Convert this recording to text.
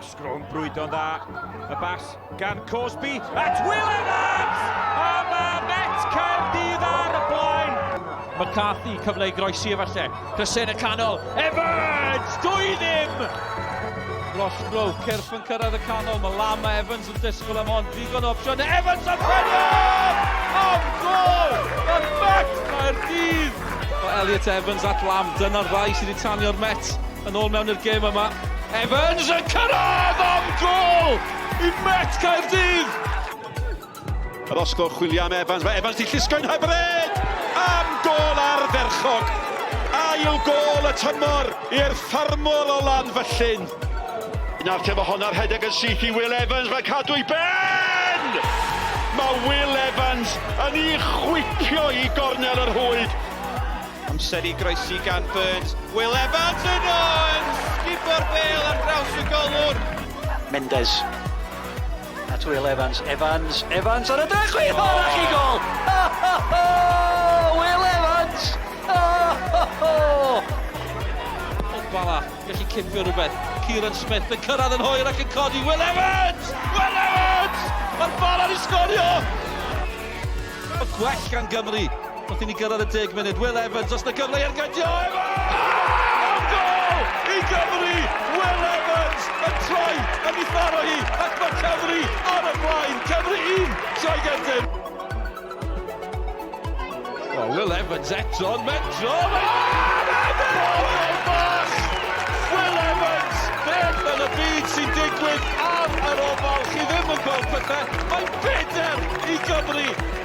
Roscrow yn brwydo'n dda. Y bas gan Cosby at Will Evans! A mae Met Caerdydd ar y blaen! McCarthy, cyfle i groesi efallai. Crysau yn y canol. Evans! 2-0! Roscrow, cyrff yn cyrraedd y canol. Mae Lam a Evans yn disgwyl am hon. Digon o opsiwn. Evans yn penio! Am gol! Mae Met Caerdydd! O Elliot Evans at Lam. Dyna'r ddau sydd wedi tanio'r Met yn ôl mewn i'r gêm yma. Evans yn cyrraedd am gol! I Met Caerdydd! Yr osgwr chwilio am Evans. Mae Evans di llusgo'n hyfryd! Am gol ardderchog! Ail gol y tymor i'r ffarmwr o Lanfyllin. Nawr te mae honna'r rhedeg yn syth i Will Evans. Mae'n cadw i ben! Mae Will Evans yn ei chwipio i gornel yr rhwyd. Amser i groesi gan Burns. Will Evans yno yn sgubo'r bêl ar draws y golwr. Mendes. At Will Evans. Evans, Evans ar y dechrau! Oh. Arall i gol! Will Evans! Oh! Bala, gallu cipio rhywbeth. Kieran Smith yn cyrraedd yn hwyr ac yn codi. Will Evans! Will Evans! Mae'r Bala wedi sgorio! Gwell gan Gymru. Wrth i ni gyrraedd y 10 munud. Will Evans, os na gyfle i ergydio! Evans! Am gol i Gymru! Will Evans yn troi yn ei tharo hi ac mae Cymru ar y blaen. Cymru 1, Lloegr dim. Oh, Will Evans eto yn mentro. Mae'n bach! Will Evans! Beth yn y byd sy'n digwydd ar yr ofal? Chi ddim yn gweld pethau. Mae'n 4 i Gymru.